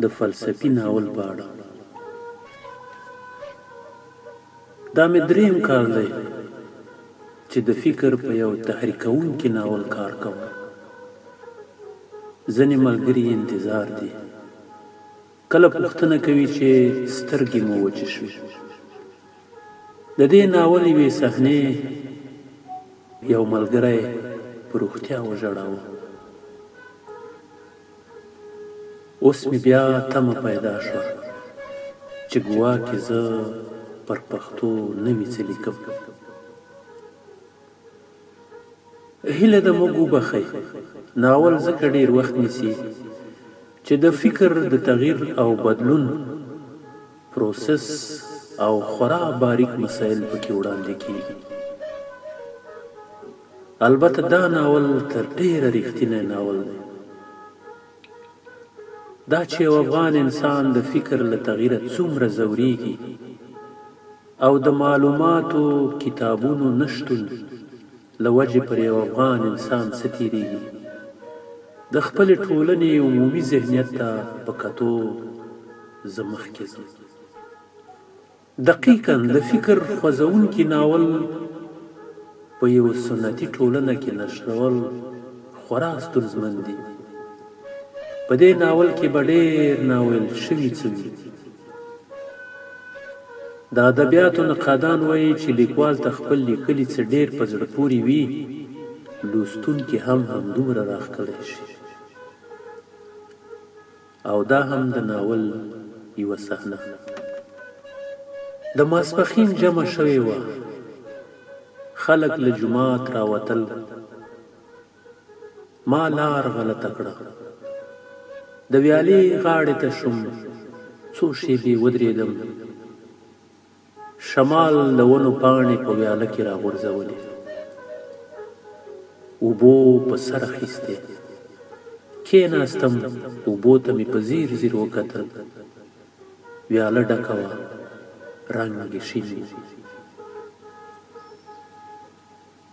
د فلسفي ناول په اړه. دا مې دریم کال دی چې د فکر په یو تحریکوونکي ناول کار کوم. ځینې ملګري یې انتظار دي. کله پوښتنه کوي چې سترګې مو وچې شوې. د دې ناول یوې صحنې یو ملګری په روښتیا وژړاوه. اوس مې بیا تمه پیدا شوه چې ګواکې زه پر پښتو نوي څه لیکم. هیله ده موږ وبخښئ، ناول ځکه ډېر وخت نیسي چې د فکر د تغیر او بدلون پروسس او خورا باریک مسایل پکې وړاندې کېږي. البته دا ناول تر ډېره رښتینی ناول دی. دا چې یو افغان انسان د فکر له تغیره څومره ځورېږي او د معلوماتو، کتابونو نه شتون له وجې پر یو افغان انسان څه تېرېږي، د خپلې ټولنې عمومي ذهنیت ته په کتو زه مخکې ځم. دقیقاً د فکر خوځوونکي ناول په یوه سنتي ټولنه کې نشرول خورا ستونزمن دي. په دې ناول کې به ډېر ناویل شوي څه وي. د ادبیاتو نقادان وايي چې لیکوال ته خپل لیکلي څه ډېر په زړه پورې وي، لوستونکي هم همدومره راښکلی شي. او دا هم د ناول یوه صحنه. د ماسپښین جمع شوې وه. خلک له جومات راوتل. ما لار غلطه کړه. د ویالې غاړې ته شوم. څو شېبې ودرېدم. شمال د ونو پاڼې په ویاله کې راغورځولې. اوبو په سر اخیستې. کېناستم، اوبو ته مې په ځیر ځیر وکتل. ویاله ډکه وه، رنګ یې شین و.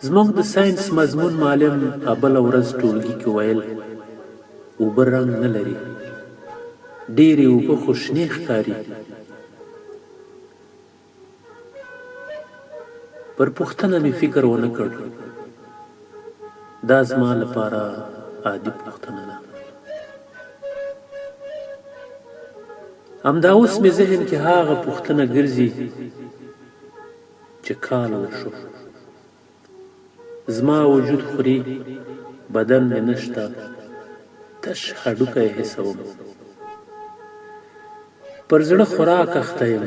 زموږ د ساینس مضمون معلم ابله ورځ ټولګي کې ویل، اوبه رنګ نه لري. ډېرې اوبه خو شنې ښکاري. پر پوښتنه مې فکر ونه کړ. دا زما لپاره عادي پوښتنه ده. همدا اوس مې ذهن کې هغه پوښتنه ګرځي چې کال وشو. زما وجود خوري، بدن مې نشته، تش هډوکی حسوم. پر زړه خوراک اخته یم،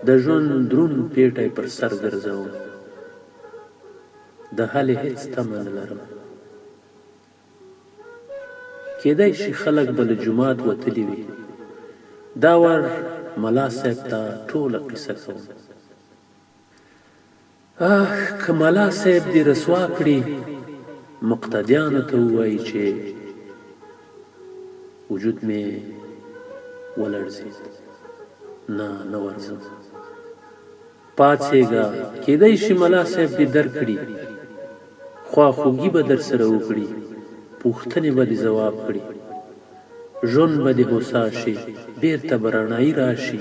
د ژوند دروند پېټی پر سر ګرځوم. د هلې هېڅ تمه نه لرم. کېدای شي خلک به له جومات وتلي وي. دا وار ملا صاحب ته ټوله قصه کوم. آه که ملا صاحب دې رسوا کړي، مقتدیانو ته ووایي چې وجود مې ولړزېد. نه، نه ورځم. پاڅېږه، کېدای شي ملا صاحب دې درک کړي، خواخوږي به درسره وکړي، پوښتنې به دې ځواب کړي. ژوند به دې هوسا شي، بېرته به رڼايي راشي،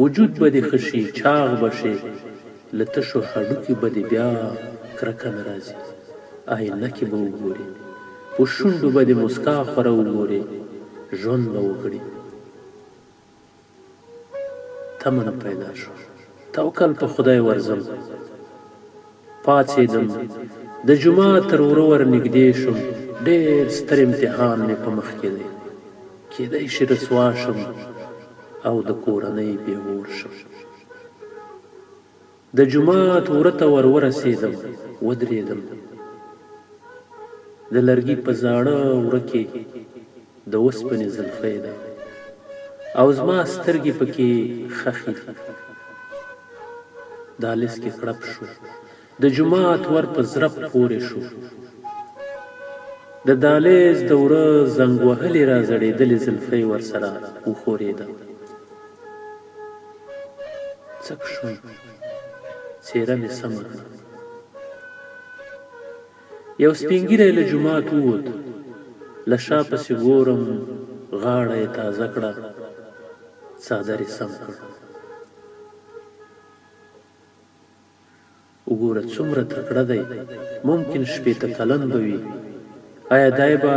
وجود به دې ښه شي، چاغ به شې، له تشو هډوکيو به دې بيا کرکه نه راځي، آينه کې به وګورې، په شونډو به دې موسکا خوره وګورې، ژوند به وکړې. تمه نه پیدا شوه. توکل په خدای ورځم. پاڅېدم، د جومات تر وره ور نږدې شوم، ډېر ستر امتحان مې په مخ کې دی، کېدای شي رسوا شم او د کورنۍ پېغور شم. د جومات وره ته ور ورسېدم، ودرېدم. د لرګي په زاړه وره کې د اوسپنې زلفۍ ده او زما سترګې په کې ښخې دي. دهلېز کې کړپ شو. د جومات ور په زرپ پورې شو. د دهلېز د وره زنګ وهلې را ځړېدلې زلفۍ ورسره وښورېده. څک شوم، څېره مې سمه کړه. یو سپینږیری له جومات ووت، له شا پسې ګورم، غاړه یې تازه کړه، څادر یې سم کړ. وګوره څومره تکړه دی، ممکن 60 کلن به وي. ایا دی به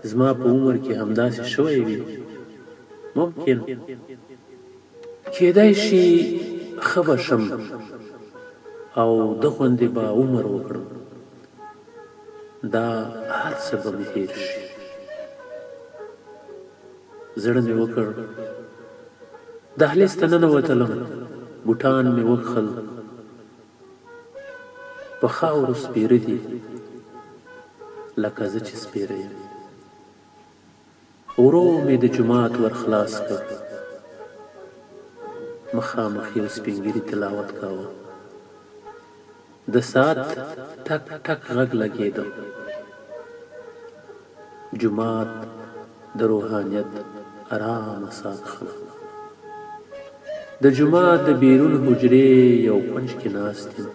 زما په عمر کې همداسې شوی وي؟ ممکن. کېدای شي ښه به شم او ده غوندې به عمر وکړم. دا هر څه به مې هېر شي. زړه مې وکړ. دهلېز ته ننوتلم، بوټان مې وکښل. په خاورو سپېره دي، لکه زه چې سپېره یم. ورو مې د جومات ور خلاص کړ. مخامخ یو سپین ږیري تلاوت کاوه. د ساعت ټک ټک غږ لګېده. جومات د روحانیت ارامه ساه کښله. د جومات د بیرون حجرې یو کونج کې ناست یم.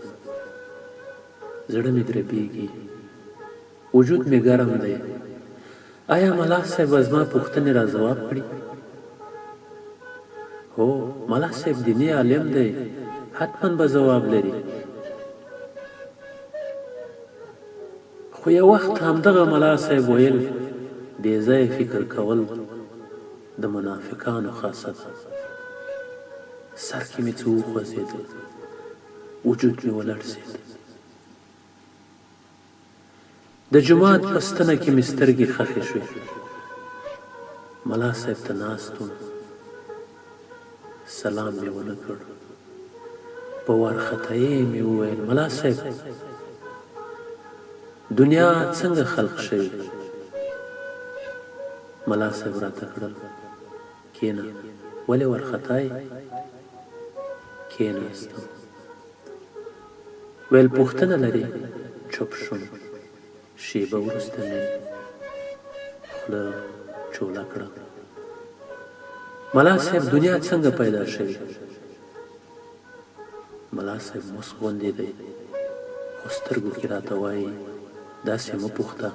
زړه مې دربېږي. وجود مې ګرم دی. ایا ملا صاحب به زما پوښتنې را ځواب کړي؟ هو، ملا صاحب دیني عالم دی، حتما به ځواب لري. خو یو وخت همدغه ملا صاحب ویل، بې ځایه فکر کول د منافقانو خاصه ده. سر کې مې څه وخوځېدل، وجود مې ولړزېد. د جومات په ستنه کې مې سترګې ښخې شوې. ملا صاحب ته ناست وم. سلام مې ونه کړ. په وارخطایۍ مې وویل، ملا صاحب! دنیا څنګه خلق شوې؟ ملا صاحب راته کړل، کېنه، ولې وارخطا یې؟ کېناستم. ویل پوښتنه لرې؟ چوپ شوم. شېبه وروسته مې خوله چوله کړه. ملا صاحب دنیا څنګه پیدا شوې؟ ملا صاحب موسک غوندې دی، خو سترګو کې راته وايي، داسې مه پوښته.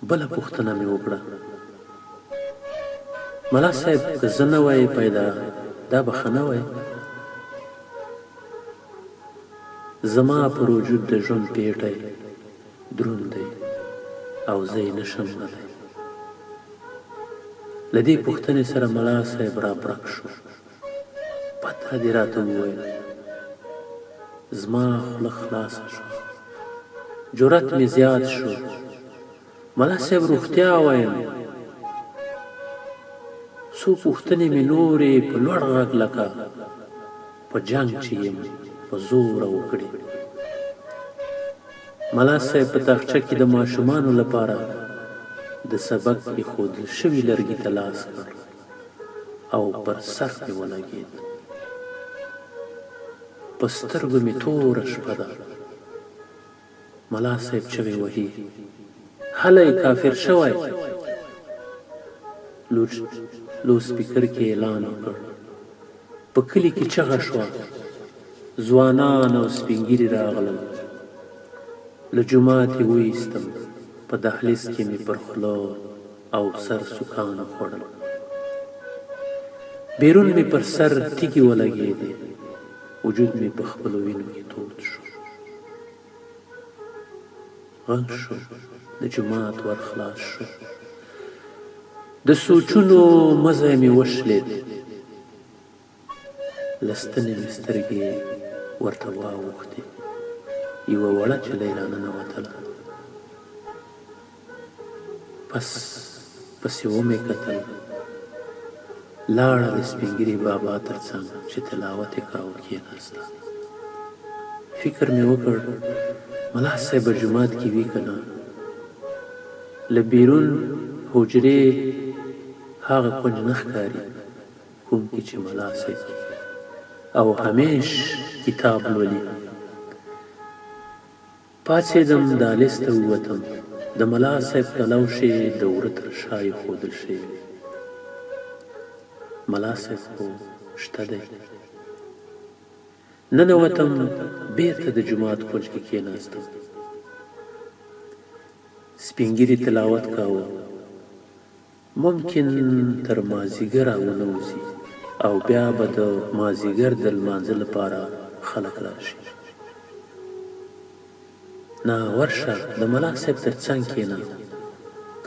بله پوښتنه مې وکړه، ملا صاحب که زه نه وای پیدا دا به ښه نه وای؟ زما پر وجود د ژوند پېټی دروند دی او زه یې نه شم وړلی. له دې پوښتنې سره ملا صاحب رابرګ شو. بد رد یې راته وویل. زما خوله خلاصه شوه. جرات مې زیات شو. ملا صاحب روښتیا وایم. څو پوښتنې مې نورې په لوړ غږ لکه په جنګ چې یم په زوره وکړې. ملا صاحب په تاخچه کې د ماشومانو لپاره د سبق ایښودل شوي لرګي ته لاس کړ او پر سر مې ولګېد. په سترګو مې توره شپه ده. ملا صاحب چغې وهي، هلی کافر شوی! لوسپیکر کې اعلان وکړ. په کلي کې چغه شوه، ځوانان او سپین ږیري راغلل. له جومات یې وایستم، په دهلیز کې مې پر خوله او سر سوکان وخوړل. بیرون مې پر سر تیږې ولګېدې، وجود مې په خپلو وینو کې تود شو. غږ شو، د جومات ور خلاص شو. د سوچونو مزی مې وشلېد. له ستنې مې سترګې ورته واوښتې. یوه وړه چلۍ راننوتله. پس پسې ومې کتل. لاړه د سپین ږیري بابا تر څنګ چې تلاوت یې کاوه کېناسته. فکر مې وکړ ملا صاحب به جومات کې وي که نه؟ له بیرون حجرې هغه کونج نه ښکاري کوم کې چې ملا صاحب کېږي او همېش کتاب لولي. پاڅېدم، دهلېز ته ووتم، د ملا صاحب کلوشې د وره تر شا ايښودل شوې وې. ملا صاحب خو شته دی. ننوتم، بېرته د جومات کونج کې کېناستم. سپين ږيري تلاوت کاوه. ممکن تر مازیګره ونه وځي او بیا به د مازیګر د لمانځه لپاره خلک راشي. نه ورشه د ملا صاحب تر څنګ کېنه،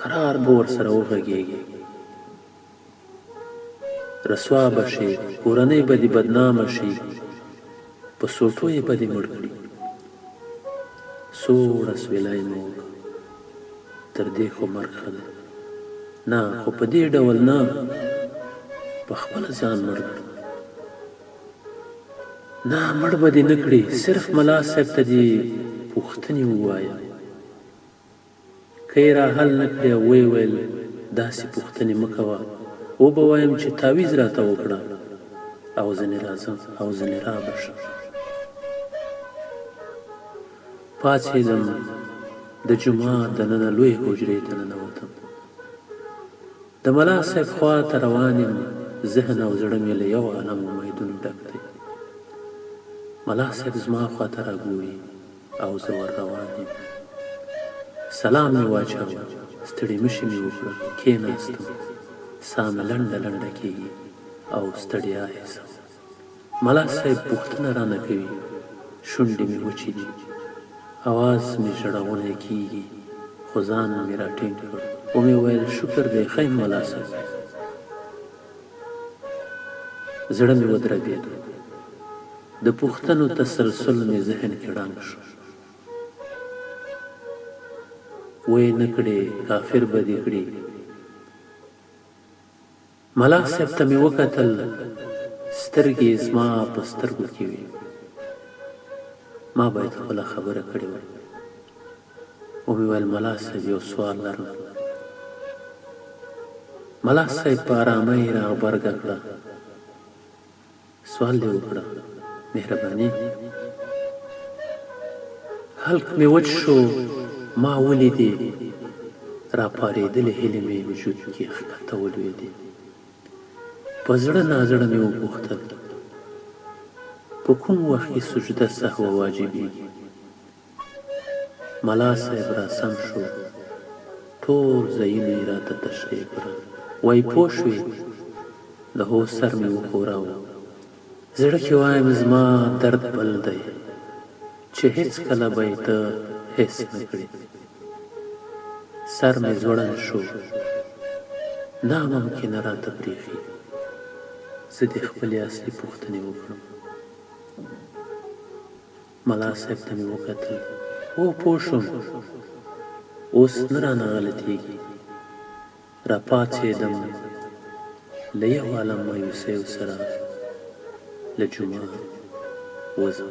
کرار به ورسره وغږېږې. رسوا به شې، کورنۍ به دې بدنامه شي، په سوټو یې به دې مړ کړي. سوړ اسویلی مې وکړ، تر دې خو مرګ ښه دی. نه، خو په دې ډول نه، په خپله ځان مړ کړم. نه، مړ به دې نه کړي، صرف ملا صاحب ته دې پوښتنې ووایه. که یې را حل نه کړې او ویې ویل، داسې پوښتنې مه کوه، وبه وایم چې تاویز راته وکړه او ځنې راځم او ځنې را به شم. پاڅېدم، د جومات دننه لویې حجرې ته ننوتم. د ملا صاحب خوا ته روان یم، ذهن او زړه مې له یو عالم امیدونو ډک دی. ملا صاحب زما خوا ته راګوري او زه ور روان یم. سلام مې واچاوه، ستړي مشي مې وکړه، کېناستم. ساه مې لنډه لنډه کېږي او ستړیا حسوم. ملا صاحب پوښتنه رانه کوي، شونډې مې وچې دي، اواز مې ژړغونی کېږي، خو ځان مې راټینګ کړ، ومې ویل، شکر دی ښه یم ملا صاحب. زړه مې ودربېدو، د پوښتنو تسلسل مې ذهن کې ړنګ شو. ویې نه کړې، کافر به دې کړي. ملا صاحب ته مې وکتل، سترګې یې زما په سترګو کې وې. ما باید خپله خبره کړې وای. ومې ویل، ملا صاحب یو سوال لرم. ملا صاحب په ارامۍ راغبرګه کړه. سوال دې وکړه مهرباني. حلق مې وچ شو ما ولیدې راپارېدلې هیلې مې وجود کې ښکته ولوېدې. په زړه نازړه مې وپوښتل په کوم وخت کې سجده سهوه واجبېږي؟ ملا صاحب را سم شو، ټول ځایونه یې راته تشریح کړل. وایي پوه شوې؟ د هو سر مې وښوراوه. زړه کې وایم زما درد بل دی چې هېڅکله به یې ته حس نه کړې. سر مې ځوړند شو. ناممکنه راته برېښي زه دې خپلې اصلي پوښتنې وکړم. ملا صاحب ته مې وکتل. هو پوه شوم. اوس نه رانه غلطېږي. راپاڅېدم. له یو عالم مایوسیو سره له جومات وځم.